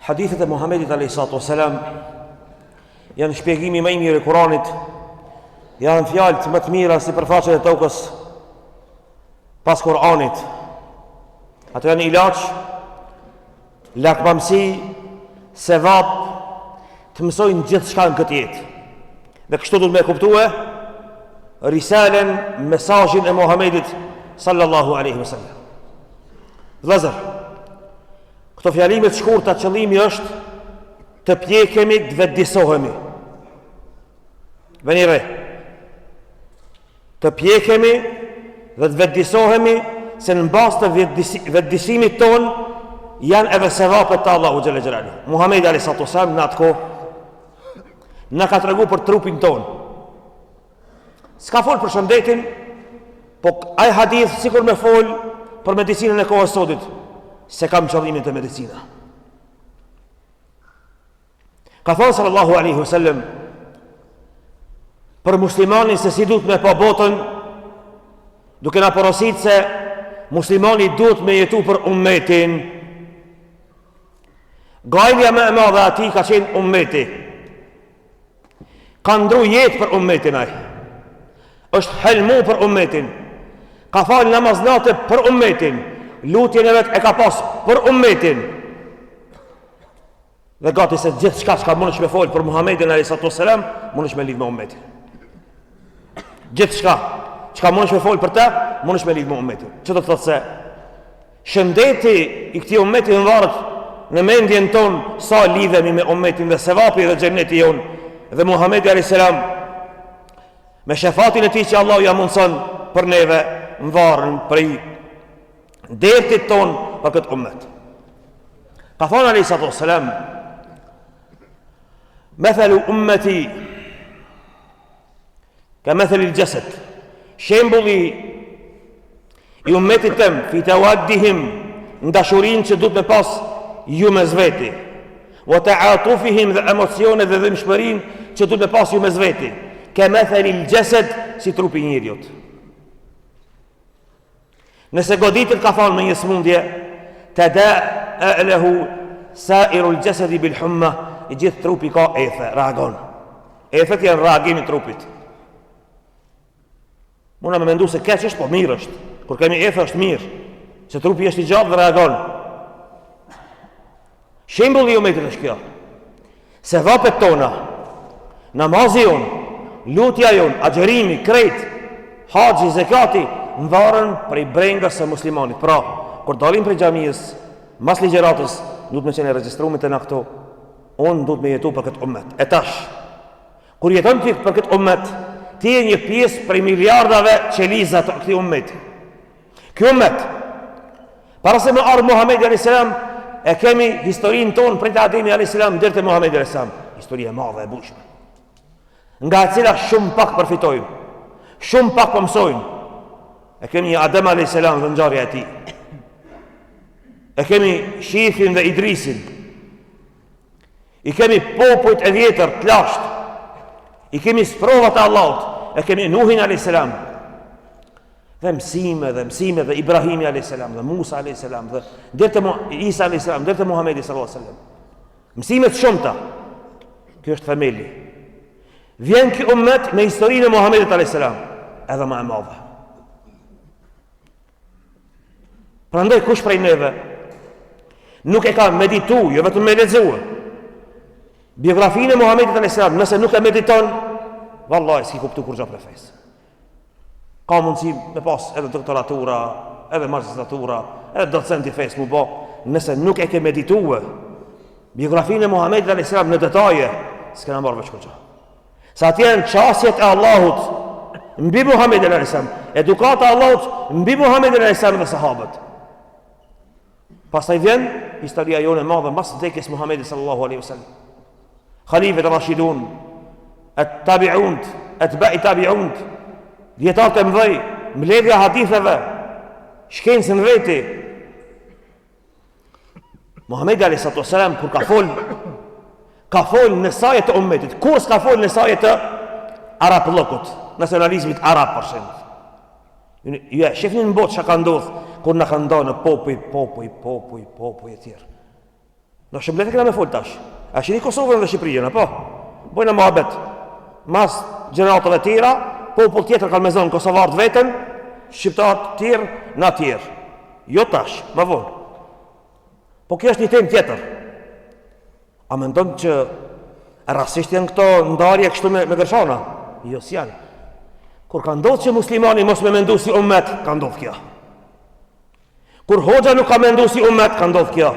Hadithet e Muhamedit alayhi salatu wasalam janë shpjegimi më i mirë i Kuranit. Janë fjalët më të mira sipërfaqen e tokës pas Kuranit. Ato janë ilaç, lakmamësi, sevap, të mësojnë gjithçka në këtë jetë. Dhe kështu duhet me kuptue risalen, mesazhin e Muhamedit sallallahu alaihi wasallam. Vëllazër, Këto fjalime të shkurta qëllimi është të pjekemi, të vetëdisohemi. Veni re. Të pjekemi dhe të vetëdisohemi se në bazë të vetëdisimit tonë janë edhe sevapet te Allahu xhele xhelaluhu. Muhamedi alejhi salatu selam në atë kohë na ka tregu për trupin tonë. S'ka fol për shëndetin, po ai hadith sikur me fol për medicinën e kohës sotit, s'e kam qëllimin te medicina. Ka thonë sallallahu alaihi wasallam për muslimanin se si duhet me pa botën, duke na porosit se muslimani duhet me jetu për ummetin. Gajlja më e madhe e atij ka qenë ummeti. Ka ndru jetë për ummetin ai. Është helmu për ummetin. Ka falë namaz nate për ummetin. Lutjen e vet e ka pas për ummetin. Dhe gati se gjithçka çka mundesh me folë për Muhammedin alejhi salatu selam, mundesh me lidh me ummetin. Gjithçka çka mundesh me folë për te, mundesh me lidh me ummetin. Që do të thotë se Shëndeti i këtij ummeti varet në mendjen tonë sa lidhemi me ummetin dhe sevapi dhe xhenneti jonë dhe Muhamedi alayhis salam me shefatin e tij që Allahu ja mundson për neve varen prej dertit tonë për këtë ummet. Ka thonë alayhi salatu wasalam Methelu ummeti Ka methelil xhesed, shembulli i ummetit tem, fi tewaddihim, në dashurinë që duhet me pas ju mes veti, wa teatufihim dhe emocionet dhe dhimshmërinë që duhet me pas ju mes veti, ke methelil xhesed, si trupi i njeriut. Nëse goditet ka thonë me një smundje, tedaa lehu sairul xhesedi bil humma, i gjithë trupi ka ethe, reagon. Ethet janë reagim i trupit. Muna me mendu se keq është, po mirë është. Kur kemi ethe është mirë, se trupi është i gjallë dhe reagon. Shembulli i umetit është kjo. Sevapet tona, namazi jonë, lutja jonë, agjërimi, krejt, haxhi, zekati, mvaren prej brengës së muslimanit. Pra, kur dalim prej xhamisë, mas ligjëratës, duhet me qenë e regjistrume te na këto, unë duhet me jetu për këtë umet. E tash, kur jeton ti për këtë umet, ti je një pjesë prej miliardave qeliza të këtij umeti. Ky umet, para se me ardhë Muhammedi a.s. e kemi historinë tonë prej te Ademi a.s. deri te Muhammedi a.s. Histori e madhe e bujshme. Nga e cila shumë pak përfitojmë, shumë pak po mësojmë. E kemi një Adem a.s. dhe ngjarja e tij. E kemi Shithin dhe Idrisin. I kemi popujt e vjetër të lashtë. I kemi sprovat e Allahut. E kemi Nuhin a.s. Dhe mësime dhe mësime dhe Ibrahimi a.s. dhe Musa a.s. dhe deri te Isa a.s. deri te Muhamedi s.a.s. Mësime të shumta. Kjo është themeli. Vjen ky ummet me historinë e Muhamedit a.s. Edhe ma e madhe. Prandaj kush prej neve nuk e ka meditu, jo vetëm me lexue. Biografinë e Muhamedit alayhis salam, nëse nuk e mediton, vallahi s'ki kuptu kurgja prej fesë. Ka mundësi me pas edhe doktoratura, edhe magistratura, edhe docent i fesë m'u bo, nëse nuk e ke meditue biografinë e Muhamedit alayhis salam në detaje, s'kena marrë vesh kurgja. Se atje janë qasjet e Allahut mbi Muhammedin a.s. Edukata e Allahut mbi Muhammedin a.s. dhe sahabët. Pastaj vjen historia jonë e madhe mas vdekjes Muhammedit sallallahu alaihi wasallam. Halifet Rashidun, et tabiunt, etbai tabiunt, dijetarët e mëdhej, mbledhja e haditheve, shkencë në veti, Muhamedi alayhi salatu wasalam kur ka fol ka fol në saje të ummetit, kurrë s'ka fol në saje të arapllëkut, nacionalizmit arab për shembull. Ju e shihni në botë çka ka ndodh kur na kanë nda në popuj, popuj, popuj, popuj e tjerë. Na shumë lehtë kena me fol tash. A shihni Kosovën dhe Shqipërinë, apo? Bojna muhabet. Mas gjeneratave tjera, popull tjetër kanë me zonë kosovarët veten, shqiptarët tjerë, na tjerë. Jo tash, ma vonë. Po kjo është një temë tjetër. A mendon që rastisht janë këto ndarje kështu me, me gërshona? Jo, s'janë. Kur ka ndodhë që muslimani mos me mendu si umet, ka ndodhë kjo. Kur hoxha nuk ka mendu si umet, ka ndodhë kjo.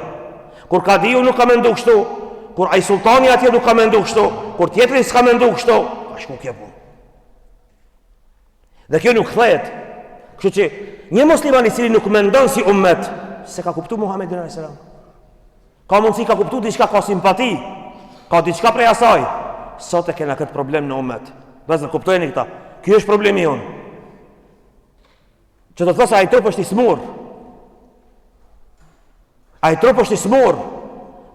Kur kadiu nuk ka mendu kështu, kur ai sultani atje nuk ka mendu kështu, kur tjetri s'ka mendu kështu, ka shku kjo punë. Dhe kjo nuk kthehet. Kështu që një musliman i cili nuk mendon si umet, s'e ka kuptu Muhammedin a.s. Ka mundësi ka kuptu diçka, ka simpati, ka diçka prej asaj. Sot e kena këtë problem në umet. Vëllezër, kuptojeni këta. Ky është problemi jonë. Që do të thotë se ai trup është i smur. Ai trup është i smur.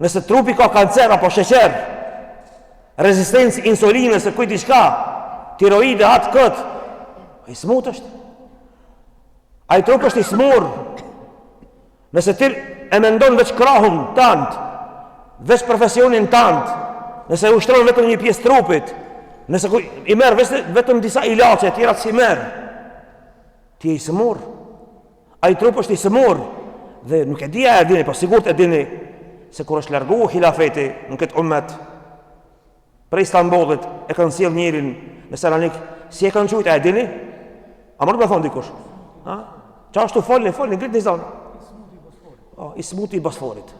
Nëse trupi ka kancer apo sheqer, rezistencë insulinës e kujt diçka, tiroide atë kët, i smut është. Ai trup është i smur. Nëse ti e mendon veç krahun tand, veç profesionin tand, nëse e ushtron vetëm një pjesë trupit, nëse i merr veç vetëm disa ilaçe, tjera s'i merr, ti je i sëmur. Ai trup është i sëmur dhe nuk e di a e dini, po sigurt e dini se kur është largu hilafeti në këtë umet Prej Stambollit e kanë sjell njerin në Selanik, si e kanë quajt, a e dini? A mund të më thon dikush? Ha? Ça ashtu folni, folni, ngritni zon. Po, i smuti i Bosforit.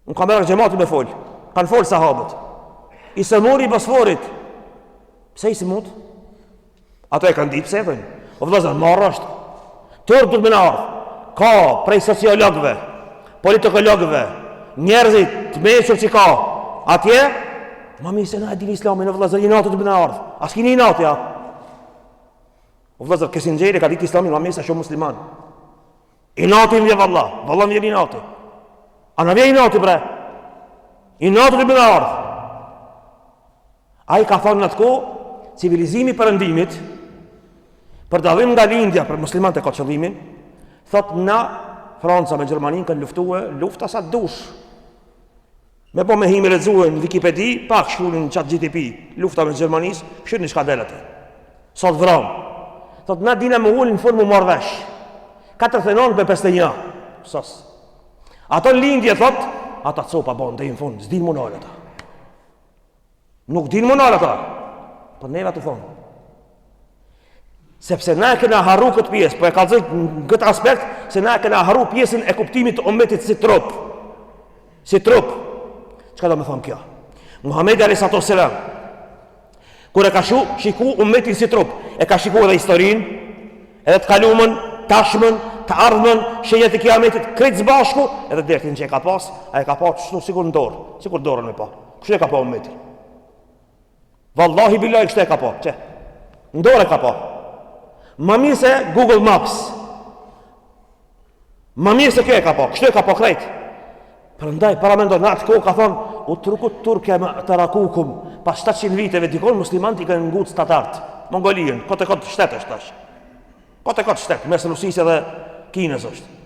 Unë kam merak xhemati me fol. Kanë fol sahabët. I sëmuri i Bosforit. Pse i sëmut? Ato e kanë ditë pse e thënë. O vëllazër, marre është. Turp duhet me na ardh. Ka prej sociologëve, politikologëve, njerëzit të mençur që ka atje, ma mirë se na e din islamin, o vëllazër, inati duhet me na ardh. A s'kini inat ja? O vëllazër, Kissingeri ka ditë islamin ma mirë se shumë musliman. Inati më vjen valla, valla më vjen inati. A na vjen inati bre? Inati duhet me na ardh. Ai ka thonë në atë kohë, civilizimi i perëndimit, për dallim nga lindja, për muslimanët e ka qëllimin, thot na Franca me Gjermaninë kanë luftue, lufta sa dush. Me po me hi me lexue në Wikipedi, pak shkruani në chat GTP, lufta me Gjermanisë, shihni çka del aty. Sa të vram. Thot na dina me ul në fund me marr vesh. 49 me 51. Sos. Ato lindje thot, ata copa bon deri në fund, s'din m'u nal ata. Nuk din m'u nal ata. Po neve të thonë. Sepse na e kena harru këtë pjesë, po e kallzoj në këtë aspekt, se na e kena harru pjesën e kuptimit të umetit si trup. Si trup. Çka do me thonë kjo? Muhammedi a.s. Kur e ka shu, shiku umetin si trup, e ka shiku edhe historinë, edhe të kalumën, tashmen, të ardhmen, shenjat e kiametit, krejt së bashku, edhe dertin që e ka pas, a e ka pa qështu sikur në dorë, sikur dorën me pa. Kështu e ka pa umetin. Vallahi billahi kështu e ka pa. Qe? Në dorë e ka pa. Ma mirë se Google Maps. Ma mirë se kjo e ka pa. Kështu e ka pa krejt. Prandaj paramendo në atë kohë ka thonë utruku turke ma terakukum pas 700 viteve dikon muslimanët i kanë nguc tatart. Mongolinë, kot e kot shtet është tash. Kot e kot shtet mes Rusisë edhe Kinës është.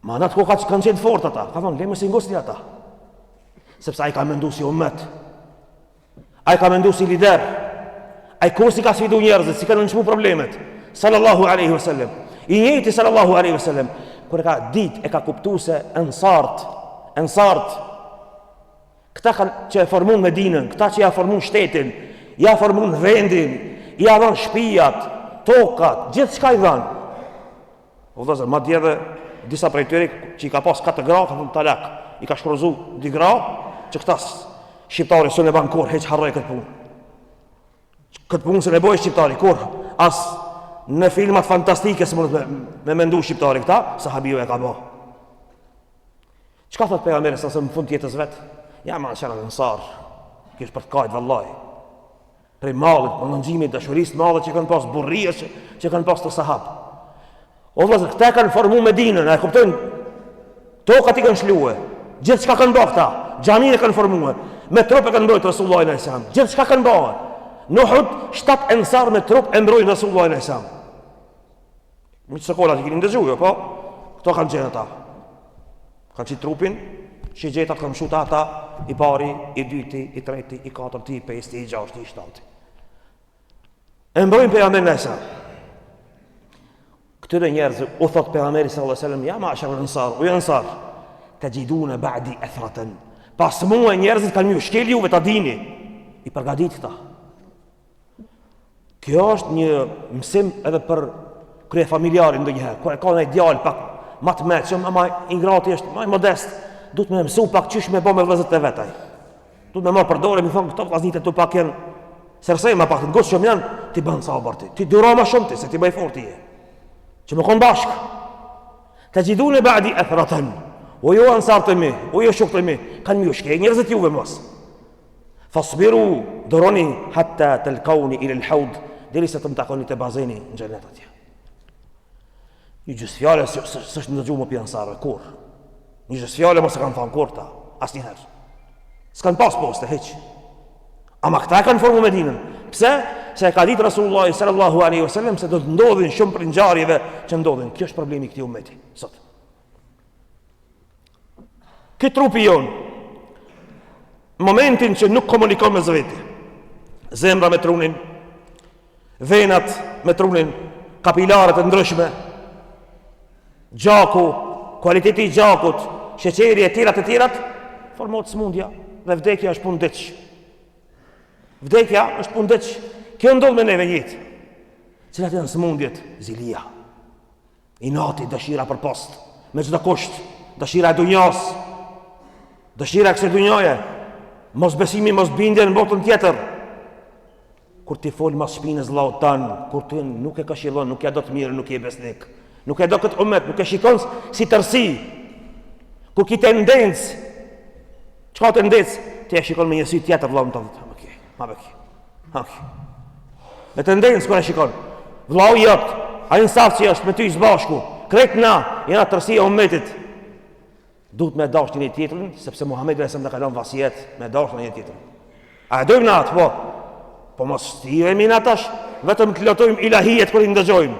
Ma në atë kohë ka kanë qenë të fortë ata. Ka thonë, le mos i ngucni ata. Sepse ai ka mendu si umet. Ai ka mendu si lider. Ai kurrë s'i ka sfidu njerëzit, s'i ka nënçmu problemet. Sallallahu alaihi wasallam. I njëjti sallallahu alaihi wasallam kur e ka ditë e ka kuptu se ensart, ensart këta kanë që e formun Medinën, këta që ja formun shtetin, ja formun vendin, ja dhanë shpijat, tokat, gjithçka i dhanë. O vëllazër, madje edhe disa prej tyre që i ka pas katër gra, ka thënë talak, i ka shkrozu dy gra, që këta shqiptari s'un e ban kurrë, hiç harroj këtë punë. Këtë punë s'un e bojë shqiptari kurrë, as në filmat fantastike s'mundet me, me mendu shqiptari këta, sahabiu e ka bo. Çka thot pejgamberi sa në fund të jetës vet? Ja ma'sheral ensar. Kjo është për të kajt vallahi. Prej mallit, mallëngjimit, dashurisë të madhe që kanë pas burrërisë që, që kanë pas të sahab. O vëllazër, këta e kanë formu Medinën, a e kuptojnë? Tokat i kanë shlue. Gjithçka kanë bërë këta. Xhaminë e kanë formuar. Me trup e kanë mbrojt Resulullahin alejhi selam. Gjithçka kanë bërë. Në Uhud, shtat ensar me trup e mbrojnë Resulullahin alejhi selam. Miq Sokola që keni ndëgjuar, jo, po? Këto kanë qenë ata. Kanë qitë trupin. Shigjetat kanë mshu te ata, i pari, i dyti, i treti, i katërti, i pesti, i gjashti, i shtati. E mbrojnë pejgamberin alejhi selam. Këtyre njerëzve u thot pejgamberi sallallahu alajhi wasallam, ja ma'shar al-ansar, o ansar, tajiduna ba'di athratan. Pas mua njerëzit kanë me ju shkel juve ta dini. I përgatit këta. Kjo është një mësim edhe për kryefamiljarin ndonjëherë. Kur e ka një djalë pak më të meçëm, ama i ngrati është më modest, duhet me mësu pak qysh me bë me vëllezërit e vet ai. Duhet me marrë për dore, me thonë këto vllaznit e tu pak janë sersema pak të ngutshëm janë, ti bën sabër ti. Ti duro më shumë ti, se ti më i forti je. Që me kon bashk. Texhidune ba'di ethratan. O ju ansarët e mi, o ju shokët e mi, kanë me ju shkel njerëzit juve mas. Fasbiru, duroni, hatta telkauni ila l'haud, derisa të më takoni te bazeni në xhennet atje. Një gjysë fjale s'është ndëgju më prej ansarëve, kurrë. Një gjysë fjale mos e kanë thanë kurrë ta, asnjëherë. S'kanë pas poste, hiq. Ama këta e kanë formu Medinën. Pse? Se e ka ditë Rasulullah sallallahu alaihi wasallam se do të ndodhin shumë prej ngjarjeve që ndodhin. Kjo është problemi i këtij ummeti sot. Ky trupi jonë, momentin që nuk komunikon mes veti, zemra me trunin, venat me trunin, kapilaret e ndryshme, gjaku, kualiteti i gjakut, sheqeri e tjerat e tjerat, formohet smundja dhe vdekja është punë ditsh. Vdekja është punë ditsh. Kjo ndodh me neve njëjtë. Cilat janë smundjet? Zilia. Inati, dëshira për post, me çdo kusht, dëshira e dunjas, dëshira e kësaj dunjaje, mosbesimi, mosbindja në botën tjetër. Kur ti fol mas shpinës vllaut tan, kur ti nuk e këshillon, nuk ja do të mirën, nuk je besnik. Nuk e do këtë umet, nuk e shikon si tërësi. Kur ki tendencë, çka tendencë, ti e shikon me një sy tjetër vllaun tënd. Okej, ma bëki. Okej. Me tendencë kur e shikon. Vllau jot, ai në saf që është me ty së bashku. Krejt na, jena tërësi e umetit. Duhet me dashtë njëri tjetrin, sepse Muhammedi alejhi selam na ka lënë vasijet me dashtë njëri tjetrin. A e dojmë na atë, po? Po mos shtiremi na tash, vetëm të lotojmë ilahijet kur i ndëgjojmë.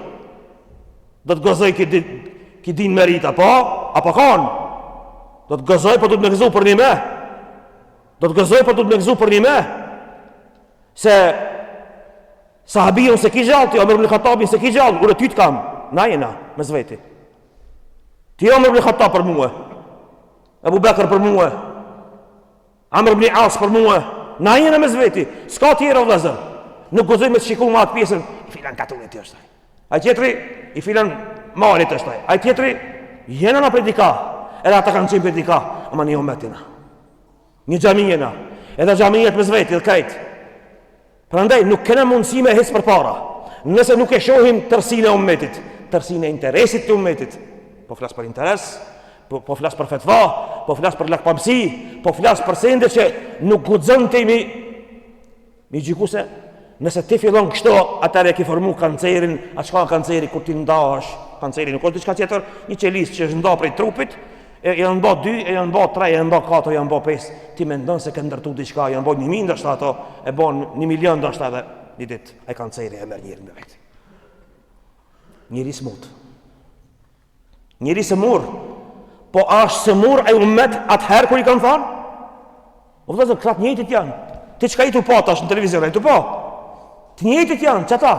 Do të gëzoj ki, din, ki din merita, po? Apo kanë? Do të gëzoj, po duhet me gëzu për një me. Do të gëzoj, po duhet me gëzu për një me. Se sahabiun s'e ki gjallë, ti Omer ibn Khattabin s'e ki gjallë, unë ty të kam, na jena, mes veti. Ti Omer ibn Khattab për mue, Ebu Bekër për mue, Amr ibn As për mue, na jena mes veti, s'ka tjera vëllezër. Nuk guxoj me të shiku me atë pjesën, i filan katunit është ai. Ai tjetri, i filan malit është ai. Ai tjetri, jena na prej dika, edhe ata kanë qenë prej dika, ama një umet jena. Një xhami jena, edhe xhamijet mes veti, edhe krejt. Prandaj nuk kena mundësi me hec përpara. Nëse nuk e shohim tërësinë e ummetit, tërësinë e interesit të ummetit. Po flas për interes, po, po flas për fetva, po flas për lakpamësi, po flas për sende që nuk guxon ti mi Mi gjyku se nëse ti fillon kështu, atëherë e ke formu kancerin, a çka kanceri kur ti ndahesh? Kanceri nuk është diçka tjetër, një qelizë që është nda prej trupit, e janë bë 2, e janë bë 3, e janë bë 4, janë bë 5. Ti mendon se ke ndërtu diçka, janë bë 1000 ndoshta ato, e bën 1 milion ndoshta edhe një ditë ai kanceri e merr njerin me vete. Njeri smut. Njeri sëmur. Po a është sëmur ai umet atëherë kur i kanë thënë? O vëllezër, këta të njëjtit janë. Ti çka je tu pa tash në televizion, je tu pa. Të njëjtit janë, qata.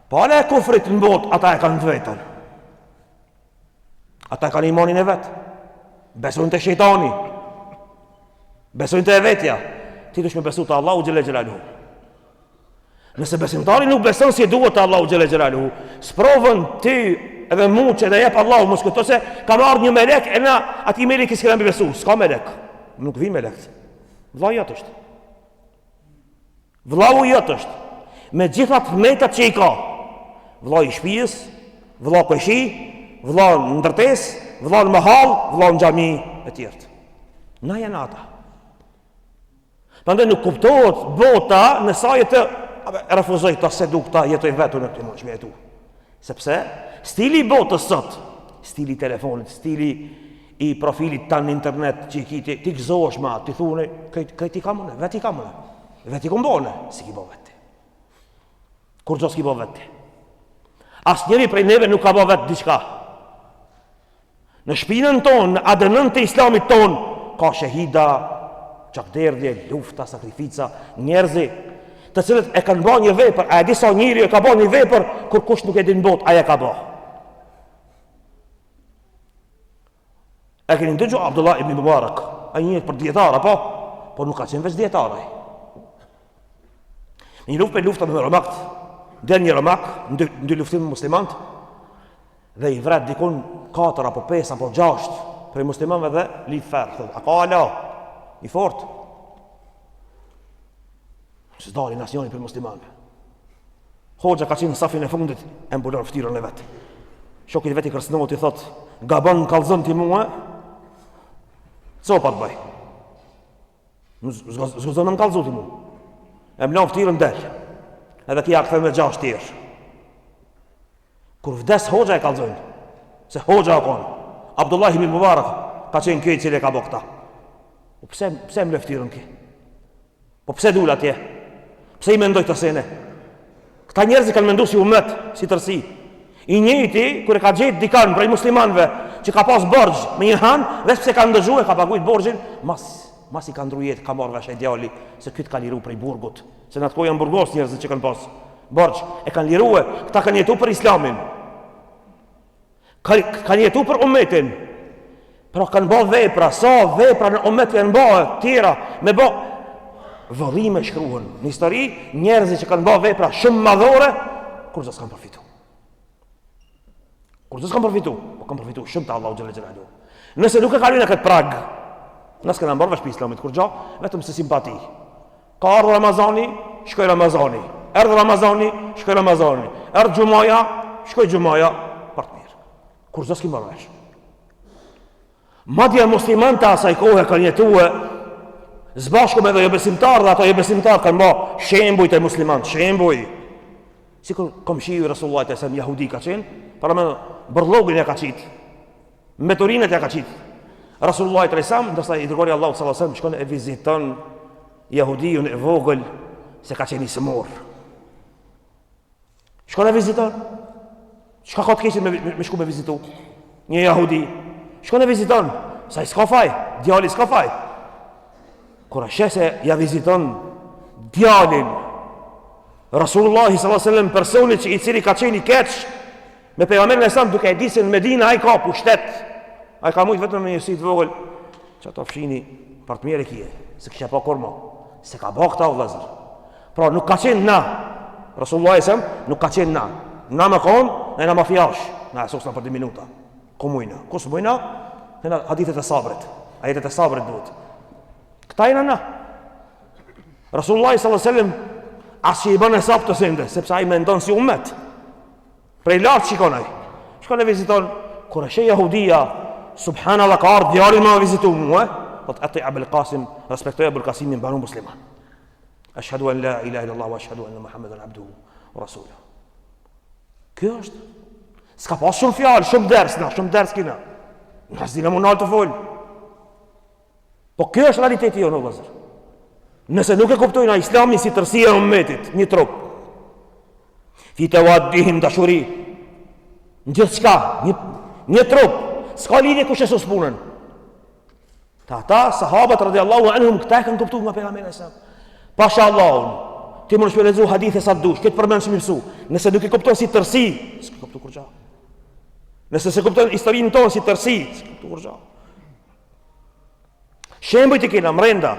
Pala e kufrit në botë, ata e kanë të vetën. Ata e kanë imanin e vet. Besojnë te shejtani. Besojnë te e vetja. Ti dush me besu te Allahu xhele xhelaluhu. Nëse besimtari nuk beson si duhet te Allahu xhele xhelaluhu, sprovën ty edhe mu që na jep Allahu, mos kujto se ka marrë një melek e na atij meleki s'kena me besu, s'ka melek. Nuk vijnë melekt. Vllau jot është. Vllau jot është. Me gjitha të metat që i ka. Vllau i shtëpisë, vllau kojshi, vllau në ndërtesë, vllau në mahallë, vllau në xhami e tjerë. Na jena ata. Prandaj nuk kuptohet bota në saje të refuzoj këta s'e du këta jetoj vetë unë ti mund me jetu. Sepse stili i botës sot, stili i telefonit, stili i profilit tan në internet që i ki ti, ti gëzohesh me atë, ti thune, krejt, krejt i kam unë, vetë i kam unë, vetë i kom bo unë, s'i ki bo vetë. Kurgjo s'ki bo vetë. Asnjëri prej neve nuk ka bo vetë diçka. Në shpinën tonë, në ADN të islamit tonë, ka shehida, gjakderdhje, lufta, sakrifica, njerëzi, të cilët e kanë ba një vepër, a e di sa njeri e ka ba një vepër, kurkush nuk e din n'botë, ai e ka ba. E keni dëgju Abdullah ibn Mubarak, ai njihet për dijetar, apo? Po nuk ka qenë veç dijetar ai. Në një luftë prej luftave me romakt, del një romak në dyluftim me muslimant, dhe i vret dikun 4 apo 5 apo 6 prej muslimanëve dhe lyp ferr, thotë, a ka ala? I fort. S'dalin asnjëri prej muslimanëve. Hoxha ka qenë në safin e fundit, e mbulon fytyrën e vet. Shokit vet i kërcënohet i thotë, gabon m'kallzon ti mua. Copa të bëj. S'guxon me m'kallzu ti mua. E mbulon fytyrën del. Edhe ky ja kthen me gjashtë tjerë. Kur vdes hoxha e kallzojnë, se hoxha o konë, Abdullah ibn Mubarak ka qenë ky i cili e ka bo këta. Po pse, pse e mbuloi ftyrën ky? Po pse dul atje? Pse i mendoi këto sene? Këta njerëz i kanë mendu si umet, si tërsi. I njëjti, kur e ka gjetë dikan prej muslimanve, që ka pas borxh me një han, veç pse ka ndëgju e ka pagujt borxhin, mas, masi ka ndru jetë, ka marrë vesh ai djali, se ky të ka liru prej burgut. Se në atë kohë janë burgos njerëzit që kanë pas borxh, e kanë lirue, këta kanë jetu për islamin. Ka, kanë jetu për umetin. Pra kanë ba vepra, sa vepra në umet janë ba, tjera, me ba, vëllime shkruhen. Në histori, njerëzit që kanë ba vepra shumë madhore, kurgjo s'kanë përfitu. Kurgjo s'kanë përfitu, po kanë përfitu shumë te Allahu xhele xhelaluhu. Nëse nuk e kalojnë këtë prag, na s'kena marrë vesh prej islamit kurgjo, vetëm se simpati. Ka ardhur Ramazani, shkoi Ramazani. Erdh Ramazani, shkoi Ramazani. Erdh xhumaja, shkoi xhumaja për të mirë. Kurgjo s'ki marrë vesh. Madje muslimanët e asaj kohe kanë jetue së bashku me dhe jobesimtarë dhe ata jobesimtarë kanë ba shembuj te muslimanët, shembuj. Sikur komshiu i Resulullahit alejhi selam jahudi ka qenë, paramendo bërllogin ja ka qitë, mbeturinat ja ka qitë. Resulullahit alejhi selam, ndërsa i dërguari i Allahut sallallahu alejhi wasallam shkon e viziton jahudiun e vogël se ka qenë i sëmurë. Shkon e viziton. Çka ka të keqe me, me, me shku me vizitu? Një jahudi. Shkon e viziton. Se ai s'ka faj. Djali s'ka faj. Kur e sheh se ja viziton djalin, Rasulullahi sallallahu alaihi wasallam personi që i cili ka qenë i keq me pejgamberin alejhi selam duke e ditë se në Medinë ai ka pushtet. Ai ka mujt vetëm me një sy të vogël që ato fshini për të mirë e kije, s'e kisha pa kurrë mo. S'e ka bë këta vëllazër. Pra nuk ka qenë na. Rasulullahi alejhi selam nuk ka qenë na. Na me kon, na jena mafiash. Na e sosna për 2 minuta. Ku mujna? Ku s'mujna? Na hadithet e sabrit. Ajetet e sabrit duhet. Këta jena na. Rasulullahi sallallahu alaihi wasallam as që i bën hesap këto sende, sepse ai mendon si umet. Prej lart shikon ai. Shkon e viziton kur e sheh jahudia, subhanallah ka ardhur djali me vizitu mua, thot ati Abul Qasim, respektoj Abul Qasimin banu musliman. Ashhadu an la ilaha illallah wa ashhadu anna Muhammeden abduhu wa rasuluhu. Kjo është S'ka pas shumë fjalë, shumë ders, na, shumë ders kina. Na s'dina m'u nal të fol. Po kjo është realiteti jonë, vëllazër. Nëse nuk e kuptojna islamin si tërësia e ummetit, një trup. Fi tewaddihim dashuri. Në gjithçka, një, një trup. S'ka lidhje kush e sos punën. Te ata, sahabët radiallahu anhum, këta e kanë kuptu nga pejgamberi alejhi selam. Pasha Allahun, ti mundesh me lexu hadithe sa të dush, këtë përmendsh me mësu. Nëse nuk e kupton si tërësi, s'ke kuptu kurgja. Nëse s'e kupton historinë tonë si tërësi, s'ke kuptu kurgja. Shembujt i kena mrenda,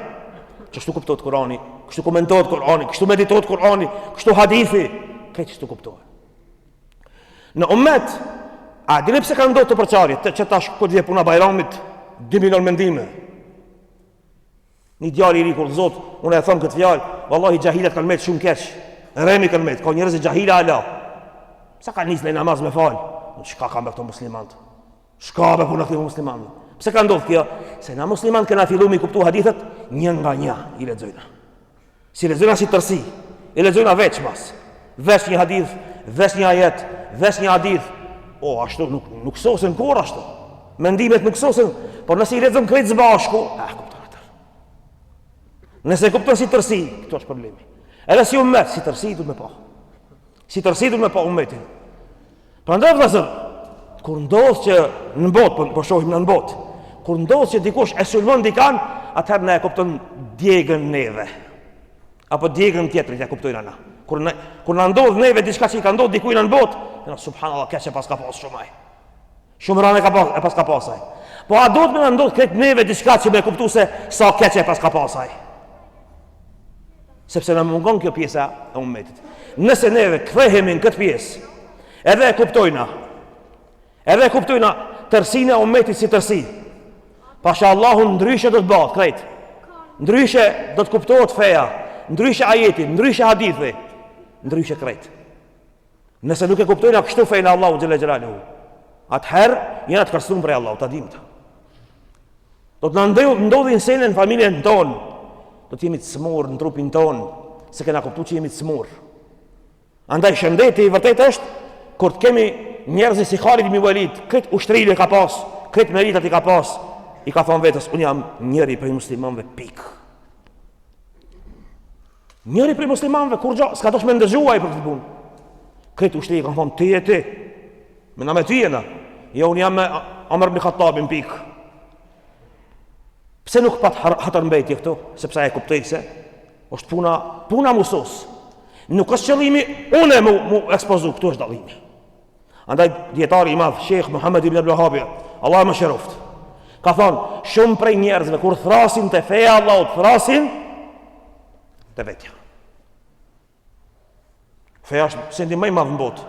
që kështu kuptohet Kurani, kështu komentohet Kurani, kështu meditohet Kurani, kështu hadithi, krejt kështu kuptohet. Në umet, a dini pse ka ndodhur këto përçarje, të që tash kur vjen puna Bajramit, 2 milion mendime. Një djalë i ri kur zot, unë e them këtë fjalë, vallahi xhahilat kanë met shumë keq. Remi kanë met, ka njerëz xhahila ala. Sa ka nis në namaz me fal? Çka kanë këto muslimanët? Çka be puna këtyre muslimanëve? Pse ka ndodhur kjo? Se na musliman kena fillu me kuptu hadithet një nga një i lexojna. S'i lexojna si tërsi, i lexojna veçmas. Veç një hadith, veç një ajet, veç një hadith. O, ashtu nuk nuk sosen kurrë ashtu. Mendimet nuk sosen, por nëse i lexon krejt së bashku, ah, kupton atë. Nëse e kupton si tërsi, këtu është problemi. Edhe si umet, si tërsi duhet me pa. Si tërsi duhet me pa umetin. Prandaj vëllazër, Kur ndodh që në botë, po, po shohim në botë, kur ndodh që dikush e sulmon dikan, atëherë na e kupton djegën neve. Apo djegën tjetrit ja kuptojna na. Kur na kur na ndodh neve diçka që i ka ndodh dikujt në botë, na subhanallahu keq e paska pas shumë ai. Shumë rëndë ka pas, e paska pas ai. Po a duhet me na ndodh krejt neve diçka që me kuptu se sa keq e paska pas ai? Sepse na mungon kjo pjesa e ummetit. Nëse neve kthehemi në këtë pjesë, edhe e kuptojna, edhe e kuptojna tërsinë e ummetit si tërsi. Pasha Allahun ndryshe do të bëhet krejt. Ndryshe do të kuptohet feja, ndryshe ajeti, ndryshe hadithi, ndryshe krejt. Nëse nuk e kuptojna kështu fenë e Allahut xhele xhelaluhu, atëherë jena të kërcënum prej Allahut, ta dimë. Do të na ndodhin sene në familjen tonë, do të jemi të smur në trupin tonë, se kena kuptu që jemi të smur. Andaj shëndeti i vërtetë është kur të kemi njerëz si Khalid ibn Walid, krejt ushtrinë e ka pas, krejt meritat i ka pas, i ka thonë vetes, unë jam njëri prej muslimanëve pikë. Njëri prej muslimanëve kurgjo, s'ka dasht me ndëgju ai për këtë punë. Krejt ushtria kanë thonë ti e ti. Me na me ty jena. Jo unë jam me Omer ibn Khattabin pikë. Pse nuk pat hatërmbetje këtu? Sepse ai e kuptoi se është puna puna m'u sos. Nuk është qëllimi unë mu, mu ekspozu, këtu është dallimi. Andaj dijetari i madh Sheikh Muhammed ibn Abdul Wahhab, Allahu e mëshiroftë. Ka thonë, shumë prej njerëzve kur thrasin te feja e Allahut, thrasin te vetja. Feja është sendi më i madh në botë.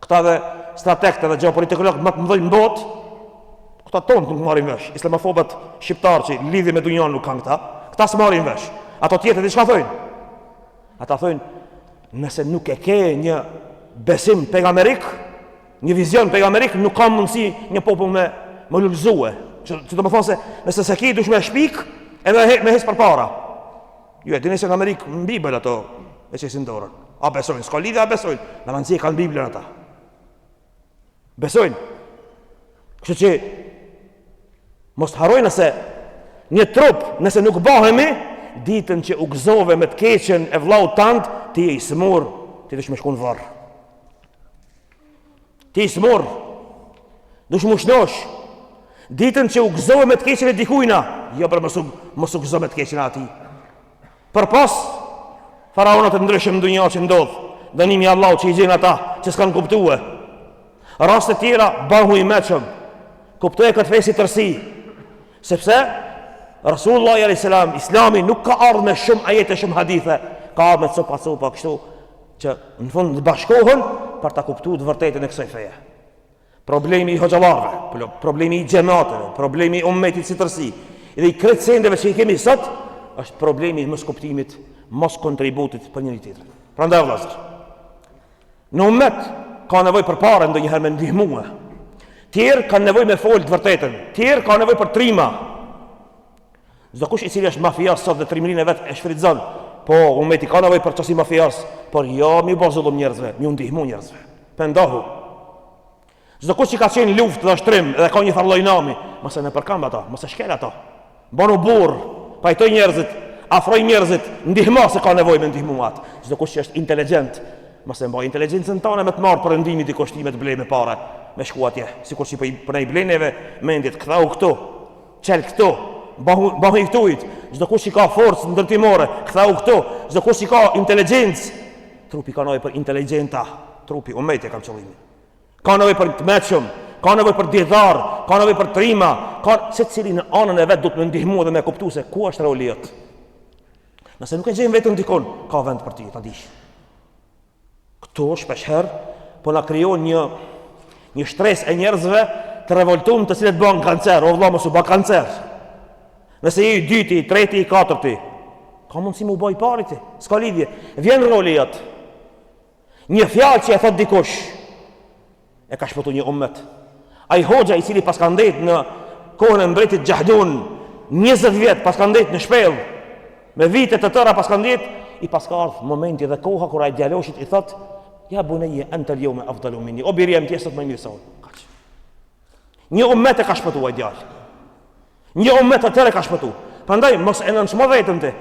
Këta dhe strategët dhe gjeopolitikologët më të mëdhenj në botë, këta tonë nuk marrin vesh. Islamofobët shqiptarë që lidhje me dunjan nuk kanë këta, këta s'marrin vesh. Ato tjetër diçka thonë. Ata thonë, nëse nuk e ke një besim pejgamberik, një vizion pejgamberik, nuk ka mundësi një popull me me lulëzue. Që, që do me thonë se nëse s'e ki dush me shpik, e me, me hec përpara. Ju e dini se në Amerikë në Bibël ato e qesin dorën. A besojnë, s'ka lidhje a besojnë. Në mundësi e kanë Biblën ata. Besojnë. Kështu që mos të harrojnë se një trup, nëse nuk bahemi, ditën që u gëzove me të keqen e vllaut tand, ti je i smur, ti dush me shku në varr. Ti je i smur, dush m'u shnosh. Ditën që u gëzove me të keqen e dikujna, jo për mos u, mos u gëzo me të keqen e atij. Përpos faraonat e ndryshëm në dunja që ndodh, dënimi i Allahut që i gjen ata që s'kanë kuptue. Raste tjera bahu i meçëm. Kuptoje këtë fe si tërsi. Sepse Rasulullah alayhis salam, Islami nuk ka ardhur me shumë ajete, shumë hadithe, ka ardhur me copa copa kështu që në fund të bashkohen për ta kuptuar të vërtetën e kësaj feje. Problemi i hoxhallarëve, problemi i xhemateve, problemi i ummetit si tërsi, dhe i krejt sendeve që i kemi sot, është problemi i moskuptimit, moskontributit për njëri tjetrin. Prandaj vëllazër, në ummet ka nevojë për pare ndonjëherë me ndihmue. Tjerë kanë nevojë me fol të vërtetën, tjerë kanë nevojë për trima. Çdokush i cili është mafioz sot dhe trimërinë e vet e shfrytëzon, po ummeti ka nevojë për qasi mafioz, por jo me u bë zullum njerëzve, me u ndihmu njerëzve. Pendohu. Çdokush që ka qenë luftë dhe është trim dhe ka një farë lloj nami, mos e nëpërkamb ato, mos e shkel ato. Bonu burr, pajtoj njerëzit, afroj njerëzit, ndihmo se ka nevojë me ndihmu atë. Çdokush që është inteligjent, mos e mbaj inteligjencën tane me të marrë perëndimi dikush ti me të ble me pare, me shku atje, sikur që po i po na i blen neve mendjet, ktheu këtu. Çel këtu, bahu, bahu i këtujt, çdokush që ka forcë ndërtimore, ktheu këtu, çdokush që ka inteligjencë, trupi ka nevojë për inteligjenta, trupi, ummeti e kam qëllimin. Ka nevojë për të meçëm, ka nevojë për dijetarë, ka nevojë për trima, ka secili në anën e vet duhet me ndihmu dhe me kuptu se ku është roli jot. Nëse nuk e gjen veten dikun, ka vend për ty, ta dish. Këtu shpeshherë po na krijon një një shtresë e njerëzve të revoltum të cilët bëhen kancer, o vëlla mos u bë kancer. Nëse je i dyti, i treti, i katërti, ka mundësi me u bë i pari ti, s'ka lidhje. Vjen roli jot. Një fjalë që e thot dikush, e ka shpëtu një ummet. Ai hoxha i cili paska ndejt në kohën e mbretit Xhahdun, 20 vjet paska ndejt në shpellë, me vite të tëra paska ndejt, i paska ardhë momenti dhe koha kur ai djaloshit i thot, ja bunejje ente el jeume afdalu minni, o biri jem ti je sot më i mirë se unë. Kaq. Një ummet e ka shpëtu ai djalë. Një ummet të tërë e ka shpëtu. Prandaj mos e nënçmo veten ti.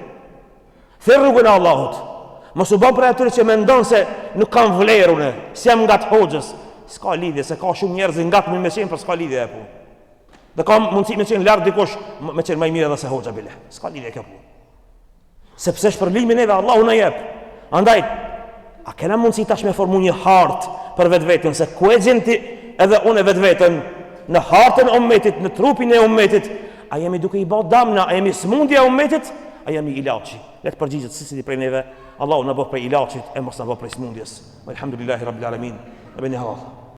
Thirr rrugën e Allahut. Mos u bën prej atyre që mendon se nuk kam vlerë unë, s'jam ngat hoxhës. S'ka lidhje, se ka shumë njerëz ngat me qenë, por s'ka lidhje ajo punë. Dhe ka mundësi me qenë larg dikush, me qenë më i mirë edhe se hoxha bile. S'ka lidhje kjo punë. Sepse shpërblimin neve Allahu na jep. Andaj, a kena mundësi tash me formu një hartë për vetveten, se ku e gjen ti edhe unë vetveten në hartën e ummetit, në trupin e ummetit, a jemi duke i ba dam na, a jemi smundja e ummetit, a jemi ilaçi. Le të përgjigjet secili prej neve, Allahu na bëftë prej ilaçit e mos na bëftë prej smundjes. Alhamdulillahi rabbil alamin. Na bëni halal.